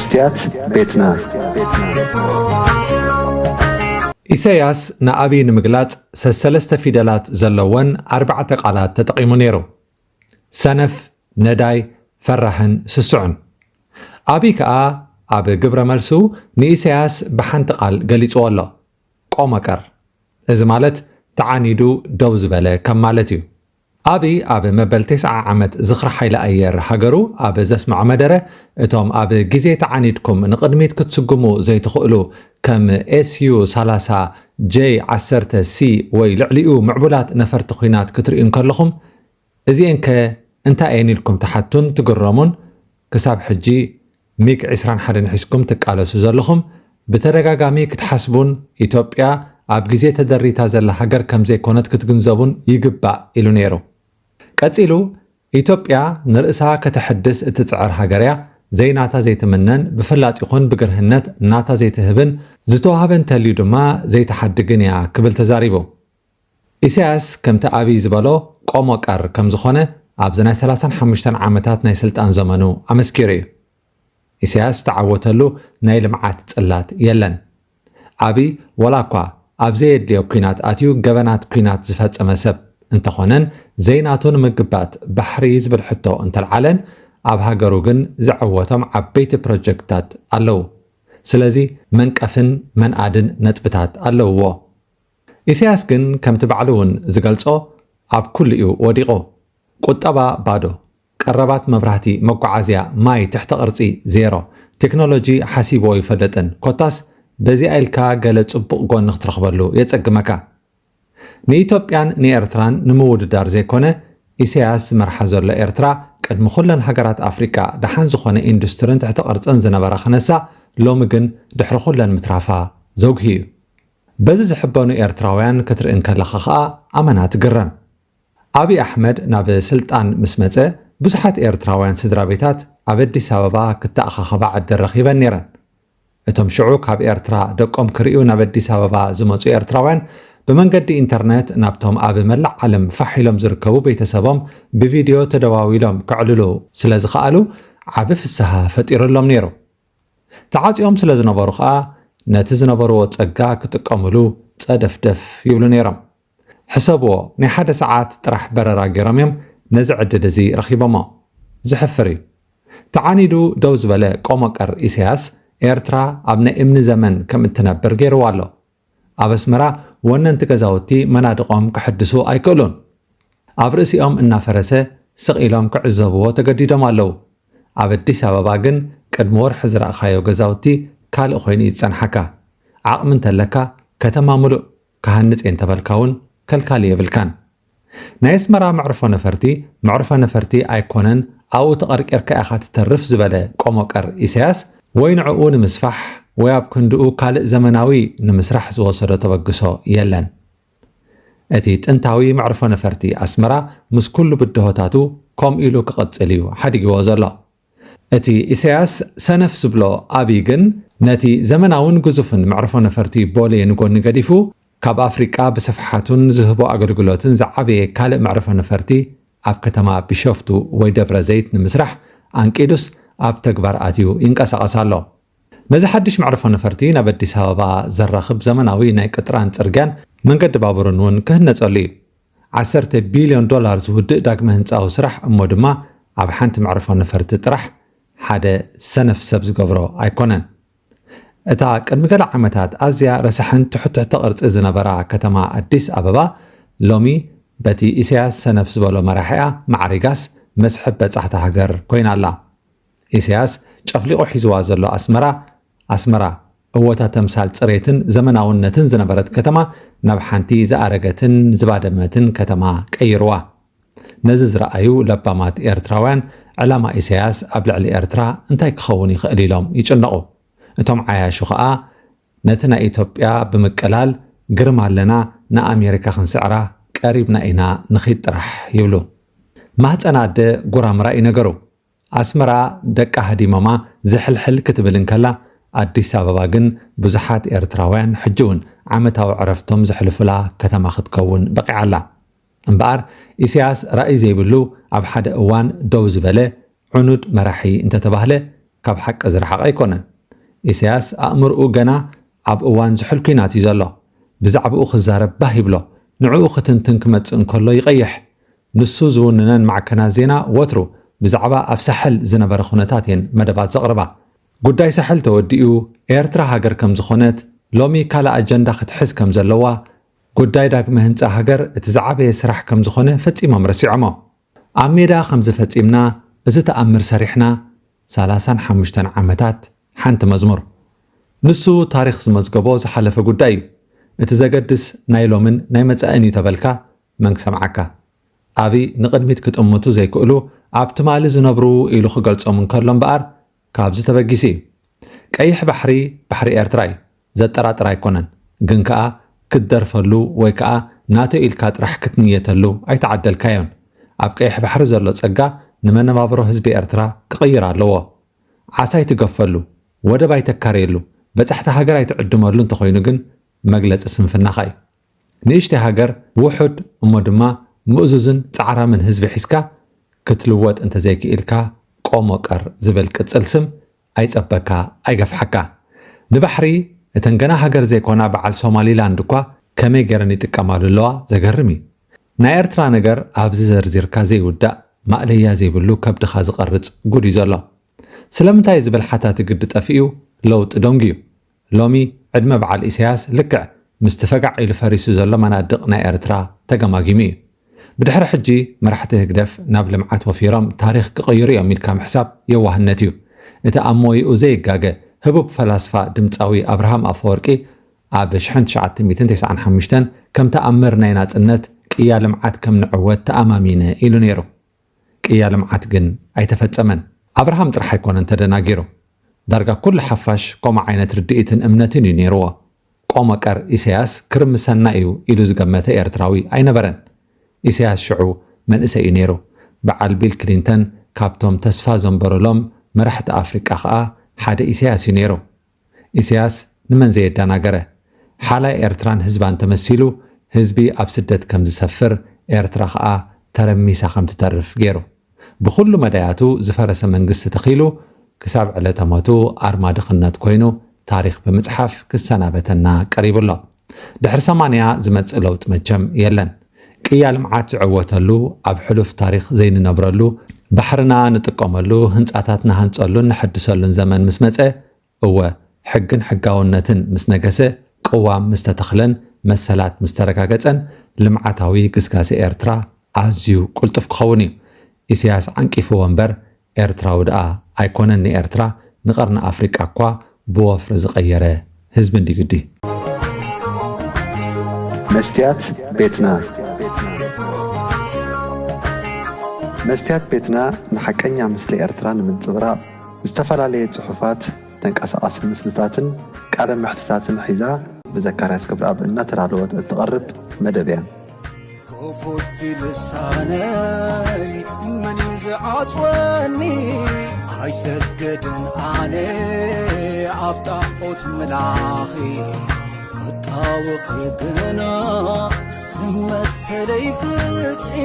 ስትያት ቤትና። ኢሳያስ ንኣብይ ንምግላጽ ሰሰለስተ ፊደላት ዘለወን ኣርባዕተ ቃላት ተጠቒሙ ነይሩ። ሰነፍ፣ ነዳይ፣ ፈራሕን ስሱዕን። ኣብይ ከኣ ኣብ ግብረ መልሱ ንኢሳያስ ብሓንቲ ቃል ገሊጽዎ ኣሎ። ቆመቀር። እዚ ማለት ተዓኒዱ ደው ዝበለ ከም ማለት እዩ። ኣብይ ኣብ መበል ተስዓ ዓመት ዝኽሪ ሓይሊ ኣየር ሃገሩ ኣብ ዘስምዖ መደረ፣ እቶም ኣብ ግዜ ተዓኒድኩም ንቕድሚት ክትስጉሙ ዘይትኽእሉ ከም ኤስዩ ሰላሳ ጄ ዓሰርተ ሲ ወይ ልዕሊኡ ምዕቡላት ነፈርቲ ኲናት ክትርእዩ እንከለኹም፣ እዚኤንከ እንታይ እየን ኢልኩም ትሓቱን ትግረሙን? ክሳብ ሕጂ ሚግ ዕስራን ሓደን ሒዝኩም ትቃለሱ ዘለኹም፣ ብተደጋጋሚ ክትሓስቡን ኢትዮጵያ ኣብ ግዜ ተደሪታ ዘላ ሃገር ከም ዘይኮነት ክትግንዘቡን ይግባእ ኢሉ ነይሩ። ቀጺሉ፣ ኢትዮጵያ ንርእሳ ከተሐድስ እትጽዕር ሃገር እያ፣ ዘይናታ ዘይትምነን፣ ብፍላጥ ይኹን ብግርህነት ናታ ዘይትህብን፣ ዝተዋህበ እንተልዩ ድማ ዘይትሓድግን እያ ክብል ተዛሪቡ። ኢሳያስ ከምቲ ኣብይ ዝበሎ ቆሞ ቀር ከም ዝኾነ ኣብዚ ናይ ሰላሳን ሓሙሽተን ዓመታት ናይ ስልጣን ዘመኑ ኣመስኪሩ እዩ። ኢሳያስ ዝተዓወተሉ ናይ ልምዓት ጽላት የለን። ኣብይ ዋላ እኳ ኣብ ዘየድልዮ ኲናት ኣትዩ ገበናት ኲናት ዝፈጸመ ሰብ እንተኾነን ዘይናቱ ንምግባት ባሕሪ ዝብል ሕቶ እንተልዓለን ኣብ ሃገሩ ግን ዘዐወቶም ዓበይቲ ፕሮጀክትታት ኣለዉ። ስለዚ መንቀፍን መንኣድን ነጥብታት ኣለውዎ። ኢሳያስ ግን ከምቲ ባዕሉ እውን ዝገልጾ ኣብ ኩሉ እዩ ወዲቑ። ቁጠባ ባዶ፣ ቀረባት መብራህቲ፣ መጓዓዝያ፣ ማይ፣ ትሕተ ቅርጺ ዜሮ፣ ቴክኖሎጂ ሓሲብዎ ይፈልጥን ኮታስ በዚኣ ኢልካ ገለ ጽቡቕ ጎኒ ክትረኽበሉ የጸግመካ። ንኢትዮጵያን ንኤርትራን ንምውድዳር ዘይኮነ ኢሳያስ ዝመርሓ ዘሎ ኤርትራ ቅድሚ ኩለን ሃገራት ኣፍሪቃ ደሓን ዝኾነ ኢንዱስትርን ትሕተ ቅርጽን ዝነበራ ክነሳ ሎሚ ግን ድሕሪ ኩለን ምትራፋ ዘጉሂ እዩ። በዚ ዝሕበኑ ኤርትራውያን ክትርኢ እንከለኻ ኸኣ ኣመና ትግረም። ኣብይ ኣሕመድ ናብ ስልጣን ምስ መጸ ብዙሓት ኤርትራውያን ስድራ ቤታት ኣብ ኣዲስ ኣበባ ክተኣኻኸባ ዕድል ረኺበን ነይረን። እቶም ሽዑ ካብ ኤርትራ ደቆም ክርእዩ ናብ ኣዲስ ኣበባ ዝመጹ ኤርትራውያን ብመንገዲ ኢንተርነት ናብቶም ኣብ መላእ ዓለም ፋሕ ኢሎም ዝርከቡ ቤተሰቦም ብቪድዮ ተደዋዊሎም ከዕልሉ ስለ ዝኸኣሉ ዓቢ ፍስሃ ፈጢሩሎም ነይሩ። ተዓጽዮም ስለ ዝነበሩ ኸኣ ነቲ ዝነበርዎ ጸጋ ክጥቀምሉ ጸደፍደፍ ይብሉ ነይሮም። ሕሰብዎ፣ ናይ ሓደ ሰዓት ጥራሕ በረራ ገይሮም እዮም ነዚ ዕድል እዚ ረኺቦሞ። ዘሕፍር እዩ። ተዓኒዱ ደው ዝበለ ቆሞቀር ኢሳያስ ኤርትራ ኣብ ናይ እምኒ ዘመን ከም እትነብር ገይርዋ ኣሎ። ኣብ ኣስመራ ወነንቲ ገዛውቲ መናድቖም ክሕድሱ ኣይክእሉን። ኣብ ርእሲኦም እናፈረሰ ስቕ ኢሎም ክዕዘብዎ ተገዲዶም ኣለዉ። ኣብ ኣዲስ ኣበባ ግን ቅድሚ ወርሒ ዝረኣኻዮ ገዛውቲ ካልእ ኮይኑ እዩ ዝጸንሓካ። ዓቕሚ እንተለካ ከተማ ምሉእ ክሃንጽ እየ እንተበልካ እውን ከልካሊ የብልካን። ናይ ኣስመራ መዕርፎ ነፈርቲ መዕርፎ ነፈርቲ ኣይኮነን፣ ኣብኡ ተቐርቂርካ ኢኻ ትተርፍ ዝበለ ቆሞቀር ኢሳያስ ወይ ንዕኡ ንምስፋሕ ወይ ኣብ ክንድኡ ካልእ ዘመናዊ ንምስራሕ ዝወሰዶ ተበግሶ የለን። እቲ ጥንታዊ መዕርፎ ነፈርቲ ኣስመራ ምስ ኩሉ ብድሆታቱ ከምኡ ኢሉ ክቕጽል እዩ ሓዲግዎ ዘሎ። እቲ ኢሳያስ ሰነፍ ዝብሎ ኣብይ ግን ነቲ ዘመናውን ግዙፍን መዕርፎ ነፈርቲ ቦሌ ንጎኒ ገዲፉ ካብ ኣፍሪቃ ብስፍሓቱን ዝህቦ ኣገልግሎትን ዝዓበየ ካልእ መዕርፎ ነፈርቲ ኣብ ከተማ ቢሾፍቱ ወይ ደብረ ዘይት ንምስራሕ ኣንቂዱስ ኣብ ተግባር ኣትዩ ይንቀሳቐስ ኣሎ። ነዚ ሓድሽ መዕርፎ ነፈርቲ ናብ ኣዲስ ኣበባ ዘራኽብ ዘመናዊ ናይ ቅጥራን ጽርግያን መንገዲ ባቡርን እውን ክህነጸሉ እዩ። ዓሰርተ ቢልዮን ዶላር ዝውድእ ዳግመ ህንጻዊ ስራሕ እሞ ድማ ኣብ ሓንቲ መዕርፎ ነፈርቲ ጥራሕ ሓደ ሰነፍ ሰብ ዝገብሮ ኣይኮነን። እታ ቅድሚ ገለ ዓመታት ኣዝያ ረሳሕን ትሕት ትሕተ ቅርጺ ዝነበራ ከተማ ኣዲስ ኣበባ ሎሚ በቲ ኢሳያስ ሰነፍ ዝበሎ መራሒኣ ማዕሪጋስ መስሕብ በጻሕቲ ሃገር ኮይና ኣላ። ኢሳያስ ጨፍሊቑ ሒዝዋ ዘሎ ኣስመራ፣ ኣስመራ እወታ ተምሳል ጽሬትን ዘመናውነትን ዝነበረት ከተማ ናብ ሓንቲ ዝኣረገትን ዝባደመትን ከተማ ቀይርዋ። ነዚ ዝረኣዩ ለባማት ኤርትራውያን ዕላማ ኢሳያስ ኣብ ልዕሊ ኤርትራ እንታይ ክኸውን ይኽእል ኢሎም ይጭነቑ። እቶም ዓያሹ ኸኣ ነቲ ናይ ኢትዮጵያ ብምቅላል ግርም ኣለና ንኣሜሪካ ክንስዕራ ቀሪብና ኢና ንኺድ ጥራሕ ይብሉ። ማህፀን ኣደ ጉራምራ እዩ ነገሩ። ኣስመራ ደቃ ሃዲሞማ ዝሕልሕል ክትብል እንከላ ኣዲስ ኣበባ ግን ብዙሓት ኤርትራውያን ሕጂ እውን ዓመታዊ ዕረፍቶም ዘሕልፉላ ከተማ ክትከውን በቒዓ ኣላ። እምበኣር ኢሳያስ ራእይ ዘይብሉ ኣብ ሓደ እዋን ደው ዝበለ ዕኑድ መራሒ እንተተባህለ ካብ ሓቂ ዝረሓቐ ኣይኮነን። ኢሳያስ ኣእምርኡ ገና ኣብ እዋን ዝሑል ኲናት እዩ ዘሎ። ብዛዕባኡ ክዛረብ ባህ ይብሎ። ንዕኡ ክትንትን ክመጽእ እንከሎ ይቐይሕ። ንሱ ዝውንነን ማዕከናት ዜና ወትሩ ብዛዕባ ኣብ ሳሕል ዝነበረ ኩነታት እየን መደባት ዘቕርባ። ጉዳይ ሳሕል ተወዲኡ፣ ኤርትራ ሃገር ከም ዝኾነት፣ ሎሚ ካልእ ኣጀንዳ ክትሕዝ ከም ዘለዋ፣ ጉዳይ ዳግመ ህንጻ ሃገር እቲ ዝዓበየ ስራሕ ከም ዝኾነ ፈጺሞም ረሲዖሞ። ኣብ ሜዳ ከምዚ ፈጺምና፣ እዚ ተኣምር ሰሪሕና፣ ሰላሳን ሓሙሽተን ዓመታት ሓንቲ መዝሙር። ንሱ ታሪኽ ዝመዝገቦ ዝሓለፈ ጉዳይ እዩ። እቲ ዘገድስ ናይ ሎምን ናይ መጻእን እዩ ተበልካ፣ መን ክሰምዓካ? ኣብይ ንቕድሚት ክጥምቱ ዘይክእሉ፣ ኣብ ትማሊ ዝነብሩ ኢሉ ክገልጾም እንከሎ እምበኣር፣ ካብዚ ተበጊሱ እዩ። ቀይሕ ባሕሪ፣ ባሕሪ ኤርትራ እዩ። ዘጠራጥር ኣይኮነን። ግን ከኣ ክትደርፈሉ ወይ ከኣ ናቶ ኢልካ ጥራሕ ክትንየተሉ ኣይተዓደልካዮን። ኣብ ቀይሕ ባሕሪ ዘሎ ጸጋ ንመነባብሮ ህዝቢ ኤርትራ ክቕይር ኣለዎ። ዓሳ ኣይትገፈሉ፣ ወደብ ኣይተካርየሉ፣ በጻሕቲ ሃገር ኣይትዕድመሉ እንተኾይኑ ግን መግለጺ ስንፍናኻ እዩ። ንእሽተይ ሃገር ውሑድ እሞ ድማ ምእዙዝን ጻዕራምን ህዝቢ ሒዝካ ክትልወጥ እንተዘይክኢልካ ቆሞ ቀር ዝብል ቅጽል ስም ኣይጸበካ ኣይገፍሓካ። ንባሕሪ እተን ገና ሃገር ዘይኮና በዓል ሶማሊላንድ እኳ ከመይ ገይረን ይጥቀማሉ ኣለዋ ዘገርም እዩ። ናይ ኤርትራ ነገር ኣብዚ ዘርዚርካ ዘይውዳእ ማእለያ ዘይብሉ ከብድኻ ዝቐርጽ ጉድ እዩ ዘሎ። ስለምንታይ ዝብል ሓታቲ ግዲ ጠፊኡ ለውጢ ደንጉዩ። ሎሚ ዕድመ በዓል ኢሳያስ ልክዕ ምስቲ ፈጋዕ ኢሉ ፈሪሱ ዘሎ መናድቕ ናይ ኤርትራ ተገማጊሙ እዩ። ብድሕሪ ሕጂ መራሕቲ ህግደፍ ናብ ልምዓት ወፊሮም ታሪኽ ክቕይሩ እዮም ኢልካ ምሕሳብ የዋህነት እዩ። እቲ ኣብ ሞይኡ ዘይጋገ ህቡብ ፈላስፋ ድምጻዊ ኣብርሃም ኣፈወርቂ ኣብ ሽሕን ትሽዓተ ሚእትን ተስዓን ሓሙሽተን ከም ተኣምር ናይ ናጽነት ቅያ ልምዓት ከም ንዕወት ተኣማሚነ ኢሉ ነይሩ። ቅያ ልምዓት ግን ኣይተፈጸመን። ኣብርሃም ጥራሕ ኣይኮነን ተደናጊሩ። ዳርጋ ኩሉ ሓፋሽ ከምኡ ዓይነት ርድኢትን እምነትን እዩ ነይርዎ። ቆሞ ቀር ኢሳያስ ክርምሰና እዩ ኢሉ ዝገመተ ኤርትራዊ ኣይነበረን። ኢሳያስ ሽዑ መንእሰይ እዩ ነይሩ። በዓል ቢል ክሊንተን ካብቶም ተስፋ ዘንበሩሎም መራሕቲ ኣፍሪቃ ኸኣ ሓደ ኢሳያስ እዩ ነይሩ። ኢሳያስ ንመን ዘየደናገረ? ሓላይ ኤርትራን ህዝባን ተመሲሉ፣ ህዝቢ ኣብ ስደት ከም ዝሰፍር፣ ኤርትራ ኸኣ ተረሚሳ ከም ትተርፍ ገይሩ። ብኹሉ መዳያቱ ዝፈረሰ መንግስቲ ተኺሉ፣ ክሳብ ዕለተ ሞቱ ኣርማ ድኽነት ኮይኑ፣ ታሪኽ ብምጽሓፍ ክሰናበተና ቀሪቡ ኣሎ። ድሕሪ ሰማንያ ዝመጽእ ለውጢ መቸም የለን። ቅያ ልምዓት ዝዕወተሉ፣ ኣብ ሕሉፍ ታሪኽ ዘይንነብረሉ፣ ባሕርና ንጥቀመሉ፣ ህንጻታት ንሃንጸሉን ንሐድሰሉን ዘመን ምስ መጸ፣ እወ፣ ሕግን ሕጋውነትን ምስ ነገሰ፣ ቅዋም ምስ ተተኽለን መሰላት ምስ ተረጋገጸን፣ ልምዓታዊ ግስጋሴ ኤርትራ ኣዝዩ ቅልጡፍ ክኸውን እዩ። ኢሳያስ ዓንቂፍዎ እምበር፣ ኤርትራዊ ደኣ ኣይኮነን ንኤርትራ፣ ንቐርኒ ኣፍሪቃ እኳ ብወፍሪ ዝቐየረ ህዝቢ እንዲ ግዲ። መስትያት ቤትና። መስትያት ቤትና ንሓቀኛ ምስሊ ኤርትራ ንምንጽብራቕ፣ ዝተፈላለየ ጽሑፋት፣ ተንቀሳቓሲ ምስልታትን ቃለ መሕትታትን ሒዛ ብዘካርያስ ክብረኣብ እናተዳለወት እትቐርብ መደብ እያ። ክፉት ልሳነይ መን እዩ ዝዓጽወኒ? ኣይሰግድን ኣነ ኣብ ጣዖት ምላኺ፣ ክጣወኺ ግና ንመሰለይ ፍትሒ።